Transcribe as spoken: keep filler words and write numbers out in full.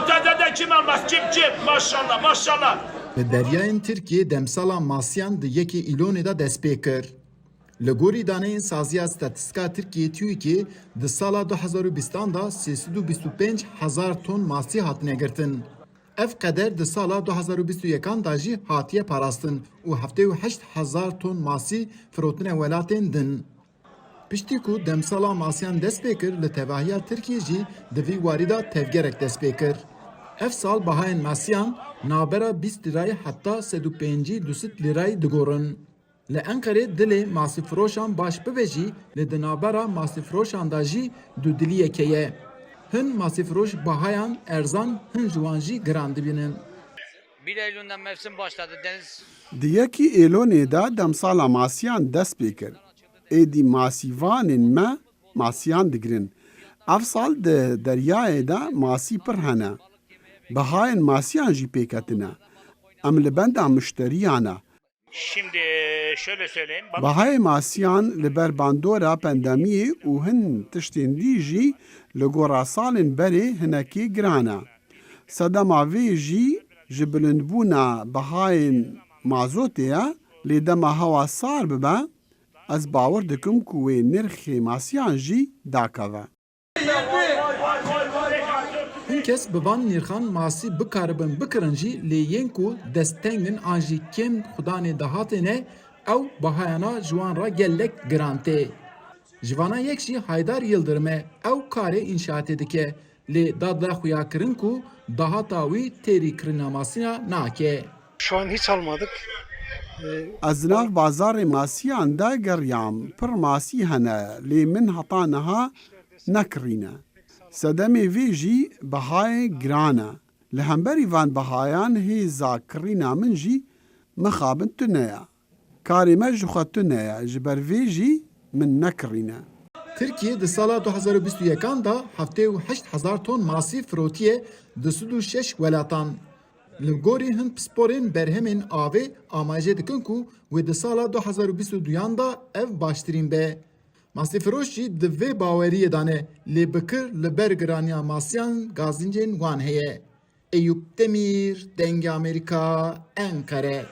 Tadede kim almaz? Kim, kim? Maşallah, maşallah. Li deryayên Tirkiyê demsala masiyan di yekê Îlonê de dest pê kir. Li gorî daneyên Saziya Statîstîka Tirkiyê, TÜİKê, di sala du hezar û bîstan de sê sed û bîst û pênc hezar ton masî hatine girtin. Ev qeder di sala du hezar û bîst û yekan de jî hatiye parastin û heftê û heşt hezar ton masî firotine welatên din. Piştî ku demsala masiyan dest pê kir, li tevahiya Tirkiyê jî di vî warî de tevgerek dest pê kir. Ev sal bahayên masiyan navbera bîst lîrayî heta sed û pêncî du sed lîrayî digorin. Li Enqerê dilê masîfiroşan baş bibe jî, lê di navbera masîfiroşan de jî dudiliyeke ye. Hin masîfiroş bahayan erzan, hin ji wan jî giran dibînin. Bir Eylül'den mevsim başladı. Deniz Di yekî Êlonê de demsala masiyan dest pê kir. Êdî masîvanên me masiyan digirin. Ev sal di deryayê de masî pir hene. Bihayên masiyan jî pêketine. Em li benda muşteriyan e. Şimdi şöyle söyleyeyim. Bak, Bahayê masiyan li ber bandora pandemiyê û hin tiştên dî jî li gora salên berê hinekî giran e. Sedema vê jî ji bilindbûna bahayên mazotê ye, lê dema hewa sar bibe, ez bawer dikim ku wê nirxê masiyan jî dakeve. Hin kes bi van nirxan masî bikaribin bikirin jî, lê yên ku destteng in an jî kêm xudanê dahatê ne, ew bahayana ji wan re gelek giran tê. Ji vana yek jî Haydar Yildirim e, ew karê înşaatê dike, lê da daxuya kirin ku dahata wî têrî kirina masîna nake. Şu an hiç almadık. Ee, Ez di nav bazarê masiyan de geriyam. Pir masî hene, lê min heta niha nekirîne. Sedemê vê jî bihayê giran e. Li hemberî van bihayan hêza kirîna min jî mixabin tune ye. Karê me ji xwe tune ye, ji ber vê jî min nekirîne. Tirkiye di sala du hezar û bîst û yekan de heftê û heşt hezar ton masî firotiye du sed û şeş welatan. Li gorî hin pisporên berhemên avê amaje dikin ku wê di sala du hezar û bîst û duyan de ev baştirîn be. Masîfiroş jî di vê baweriyê de ne, lê bi kir li ber giraniya masiyan gazincên wan heye. Eyûp Demîr, Dengê Amerîka, Enqere.